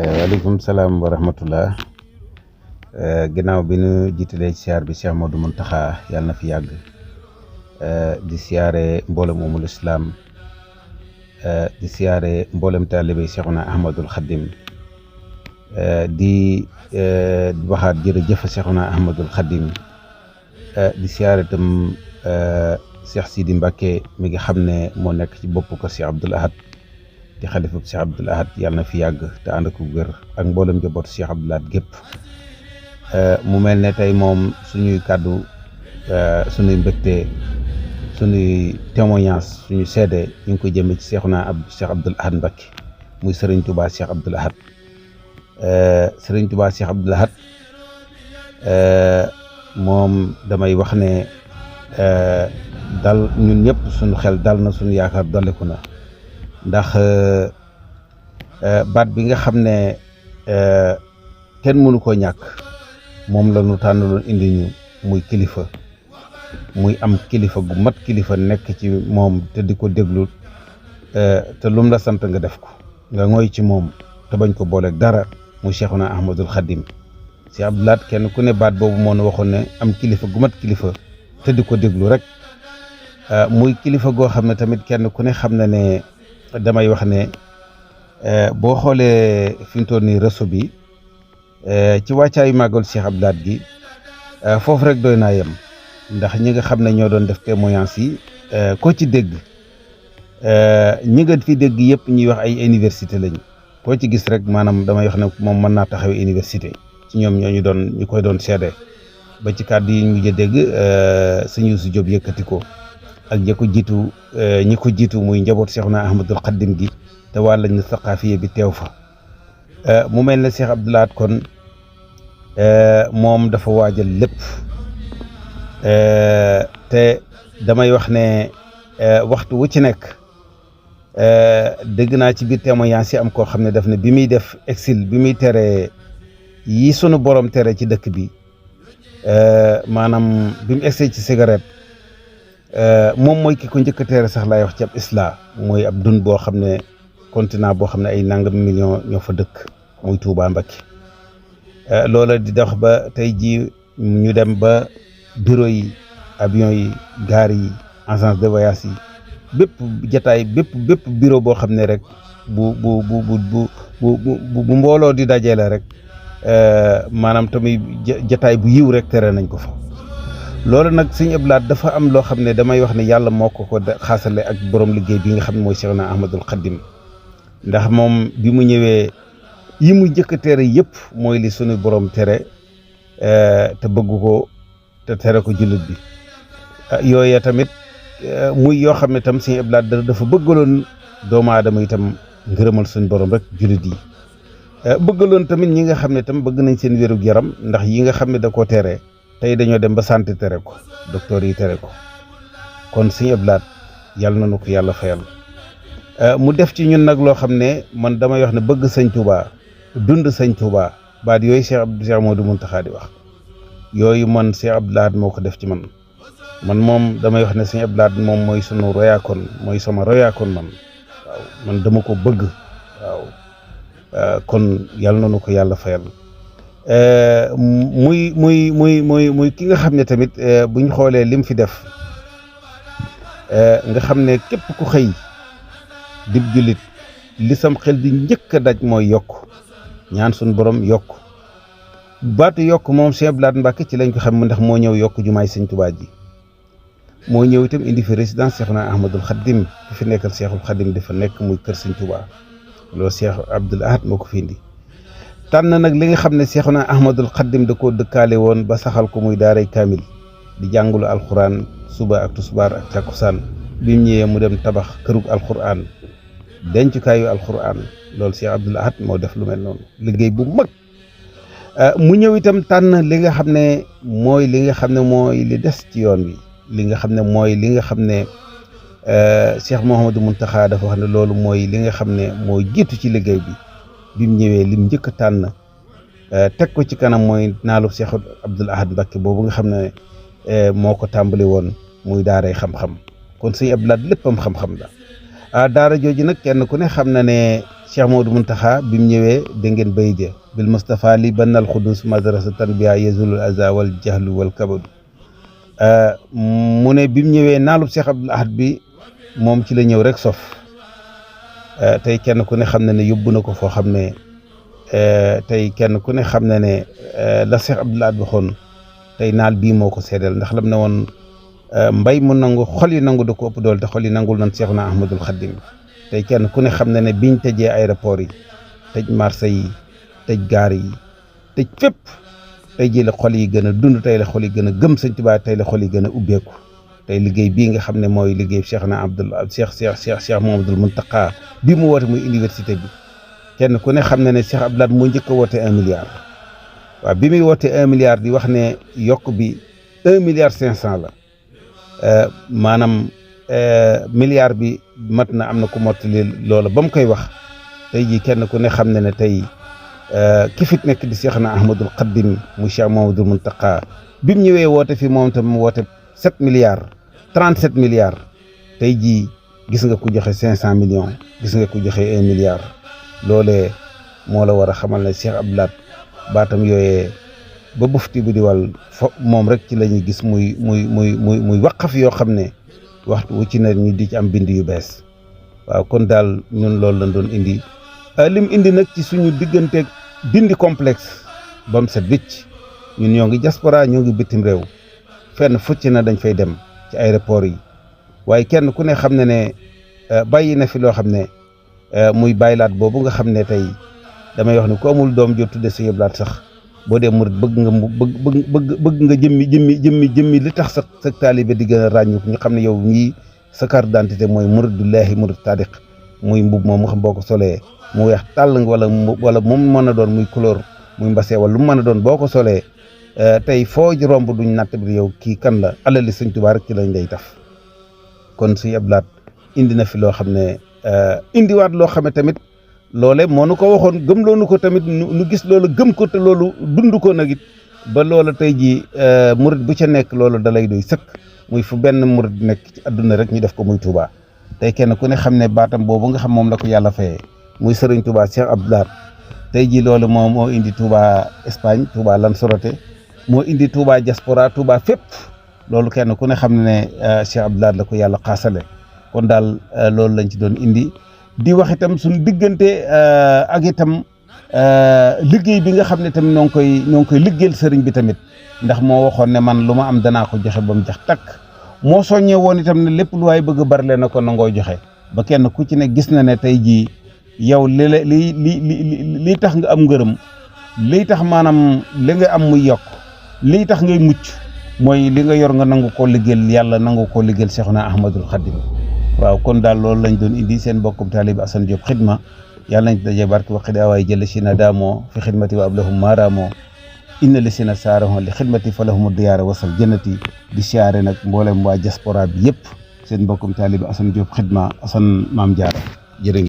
waaleykum salaam wa rahmatullah. Ginnaaw bi nu jiitalee siyaar bi Cheikh Modou Mountakha yàlla na fi yàgg di siyaare mboolem umul islam di siyaare mboolem taalibe Cheikhuna Ahmadul Khadim di waxaat jërëjëf Cheikhuna Ahmadul Khadim di siyaare itam Cheikh Sidi Mbacké mi nga xam ne moo nekk ci bopp ko Cheikh Abdoul Ahad di xalifa Cheikh Abdoul Ahad yàlla na fi yàgg te ànd ak wér ak mboolem njabootu Cheikh Abdoul Ahad gépp mu mel ne tey moom suñuy kàddu suñuy mbégte suñuy témoignage suñu seede ñu ngi koy jëmee ci Cheikh Abdoul Ahad Mbacké muy Serigne Touba Cheikh Abdoul Ahad Serigne Touba Cheikh Abdoul Ahad moom damay wax ne dal ñun ñëpp suñu xel dal na suñu yaakaar dolliku na ndax baat bi nga xam ne kenn mënu koo ñàkk moom la ñu tànnaloon indi ñu muy kilifa muy am kilifa gu mat kilifa nekk ci moom te di ko déglu te lum la sant nga def ko nga ngoy ci moom te bañ ko booleeg dara muy Cheikhuna Ahmadul Khadim si Abdoul Ahad kenn ku ne baat boobu moo nu waxoon ne am kilifa gu mat kilifa te di ko déglu rek muy kilifa goo xam ne tamit kenn ku ne xam na ne damay wax ne boo xoolee fi mu toll nii réseau bi ci wàccaayu màggal Cheikh Abdoul Ahad gi foofu rek doy naa yem ndax ñi nga xam ne ñoo doon def témoignage yi koo ci dégg ñi nga fi dégg yëpp ñuy wax ay université lañu koo ci gis rek maanaam damay wax ne moom mën naa taxawee université ci ñoom ñu koy doon seede ba ci kàddu yi ñu mujj a dégg sëñ Youssou Diop yëkkati ko ak ñi ko jiitu muy njaboot Cheikhuna Ahmadul Khadim gi te waa lañ saqaafiye bi teew fa mu mel ne Cheikh Abdoul Ahad kon moom dafa waajal lépp te damay wax ne waxtu wu ci nekk dégg naa ci biir témoignage yi am koo xam ne daf ne bi muy def exil bi muy tere yi sunu borom tere ci dëkk bi maanaam bi mu egsee ci cigarette moom mooy ki ko njëkk a tere sax laay wax ci ab isla mooy ab dun boo xam ne continent boo xam ne ay nangam million ñoo fa dëkk muy Touba Mbacké loola di dox ba tey ji ñu dem ba bureau yi avion yi gaar yi agence de voyage yi bépp jataay bépp bureau boo xam ne rek bu mbooloo di dajee la rek maanaam tamit jataay bu yiw rek tere nañ ko fa loolu nag sëñ Abdoul Ahad dafa am loo xam ne damay wax ne yàlla moo ko xaasale ak borom liggéey bi nga xam ne mooy Cheikhuna Ahmadul Khadim ndax moom bi mu ñëwee yi mu njëkk a tere yëpp mooy li sunu borom tere te bëgg ko te tere ko jullit bi yooya tamit muy yoo xam ne tam sëñ Abdoul Ahad dafa bëggaloon doomu aadama itam ngërëmal suñu borom rek jullit yi bëggaloon tamit ñi nga xam ne tam bëgg nañ seen wérug yaram ndax yi nga xam ne da koo tere tey dañoo dem ba santé tere ko docteur yi tere ko kon sëñ Abdoul Ahad yàlla na nu ko yàlla fayal mu def ci ñun nag loo xam ne man damay wax ne bëgg sëñ Touba dund sëñ Touba baat yooyu Cheikh Modou Mountakha di wax yooyu man Cheikh Abdoul Ahad moo ko def ci man moom damay wax ne sëñ Abdoul Ahad moom mooy sunu royaakoon mooy sama royaakoon man waaw man dama ko bëgg waaw kon yàlla na nu ko yàlla fayal muy ki nga xam ne tamit buñ xoolee lim fi def nga xam ne képp ku xëy dib jullit li sam xel di njëkk a daj mooy yokk ñaan suñ borom yokk baatu yokk moom Cheikh Abdoul Ahad Mbacké ci lañ ko xam ndax moo ñëw yokk jumaay sëñ Touba ji moo ñëw itam indi fi résidence Cheikhuna Ahmadul Khadim di fi nekkal Cheikhul Khadim dafa nekk muy kër sëñ Touba loolu Cheikh Abdoul Ahad moo ko fi indi tànn nag li nga xam ne Cheikhuna Ahmadul Khadim da koo dëkkaale woon ba saxal ko muy daaray kaamil di jàngulu alxuraan suba ak tusbaar ak takkusaan bi mu ñëwee mu dem tabax kërug alxuraan dencukaayu alxuraan loolu Cheikh Abdoul Ahad moo def lu mel noonu liggéey bu mag mu ñëw itam tànn li nga xam ne mooy li des ci yoon wi li nga xam ne mooy li nga xam ne Cheikh Mouhamadou Mountakha dafa wax ne loolu mooy li nga xam ne mooy jiitu ci liggéey bi mu ñëwee lim njëkk a tànn teg ko ci kanam mooy naalu Cheikh Abdoul Ahad Mbacké boobu nga xam ne moo ko tàmbali woon muy daaray xam-xam kon sëñ Abdoul Ahad léppam xam-xam la daara jooju nag kenn ku ne xam na ne Cheikh Maodo Muntaxa bi mu ñëwee da ngeen bay de bil Mustafa li bannal xudus madrasa tanbiya yazulul aza wal jahlu wal kabadu mu ne bi mu ñëwee naalub Cheikh Abdoul Ahad bi moom ci la ñëw rek sof tey kenn ku ne xam ne ne yóbbu na ko foo xam ne tey kenn ku ne xam ne ne la Cheikh Abdoul Ahad waxoon tey naal bii moo ko seedeel ndax lam ne woon mbay mu nangu xol yi nangu da ko ëpp dool te xol yi nangul nan Cheikhuna Ahmadul Khadim tey kenn ku ne xam ne ne biñ tëjee aéroport yi tëj marché yi tëj gaar yi tëj fépp tey ji la xol yi gën a dund tey la xol yi gën a gëm Sëñ Tuubaa tey la xol yi gën a ubbeeku tey liggéey bii nga xam ne mooy liggéey Cheikhna Cheikh Mouhamadoul Mountakha bii mu woote muy université bi kenn ku ne xam ne ne Cheikh Abdoul Ahad moo njëkk a woote 1 milliard waaw bi muy woote 1 milliard di wax ne yokk bi 1 milliard 500 la maanaam milliard bi mat na am na ku mottali loola ba mu koy wax tey jii kenn ku ne xam ne ne tey ki fit nekk di Cheikhna Ahmadul Khadim mu Cheikh Mouhamadoul Mountakha bi mu ñëwee woote fi moom tam mu woote 7 milliards 37 milliards tey jii gis nga ku joxe 500 millions gis nga ku joxe 1 milliard loolee moo la war a xamal ne Cheikh Abdoul Ahad baatam yooyee ba bufti bu di wal fo moom rek ci la ñuy gis muy waqaf yoo xam ne waxtu wu ci ne ñu di ci am bind yu bees waaw kon daal ñun loolu lañ doon indi lim indi nag ci suñu digganteeg dindi complexe ba mu set wicc ñun ñoo ngi diaspora ñoo ngi bitim réew fenn fucc na dañ fay dem ci aéroport yi waaye kenn ku ne xam ne ne bàyyi na fi loo xam ne muy bàyyilaat boobu nga xam ne tey damay wax ne ku amul doom joo tudde Sëñ Abdoul Ahad sax boo dee murit bëgg nga jëmmi li tax sa taalibe di gën a ràññu ñu xam ne yow mii sa carte d'identité mooy muridullahi murid tadiq muy mbub moom nga xam boo ko solee mu weex tàll nga wala moom mën a doon muy couleur muy mbasee wala lu mu mën a doon boo ko solee tey foo romb duñ natt bi yow kii kan la alali Sëñ Tuubaa rek ci lañ lay taf kon Sëñ Abdoul Ahad indi na fi loo xam ne indiwaat loo xam ne tamit loole moo nu ko waxoon gëm loonu ko tamit nu gis loolu gëm ko te loolu dund ko nag it ba loola tey jii murit bu ca nekk loolu da lay doy sëkk muy fu benn murit nekk ci àdduna rek ñu def ko muy Touba tey kenn ku ne xam ne baatam boobu nga xam moom la ko yàlla fayee muy Sëriñ Touba Cheikh Abdoul Ahad tey jii loolu moo indi Touba Espagne Touba Lanzarote moo indi Touba diaspora Touba fépp loolu kenn ku ne xam ne Cheikh Abdoul Ahad la ko yàlla xaasale kon daal loolu lañ ci doon indi di wax itam suñu diggante ak itam liggéey bi nga xam ne tamit ñoo ngi koy liggéeyal sëriñ bi tamit ndax moo waxoon ne man lu ma am danaa ko joxe ba mu jax takk moo soññee woon itam ne lépp lu waay bëgg a bari leen na ko nangoo joxe ba kenn ku ci ne gis na ne tey jii yow li tax nga am ngërëm liy tax maanaam li nga am muy yokk liy tax ngay mucc mooy li nga yor nga nangu koo liggéeyal yàlla nangu koo liggéeyal Cheikhuna Ahmadul Khadim waaw kon daal loolu lañ doon indi seen bokkum taalib Assane Diop xidma yàlla nañ ci daje barke wa xida waay jël si na daamoo fi xidmati wa ablahum maaraamoo inna li si na saarahon li xidmati fa lahumu diyaara wasal jannati di siyaare nag mboolem waa diaspora bi yëpp seen bokkum taalib Assane Diop xidma Assane Maam Jaara jërë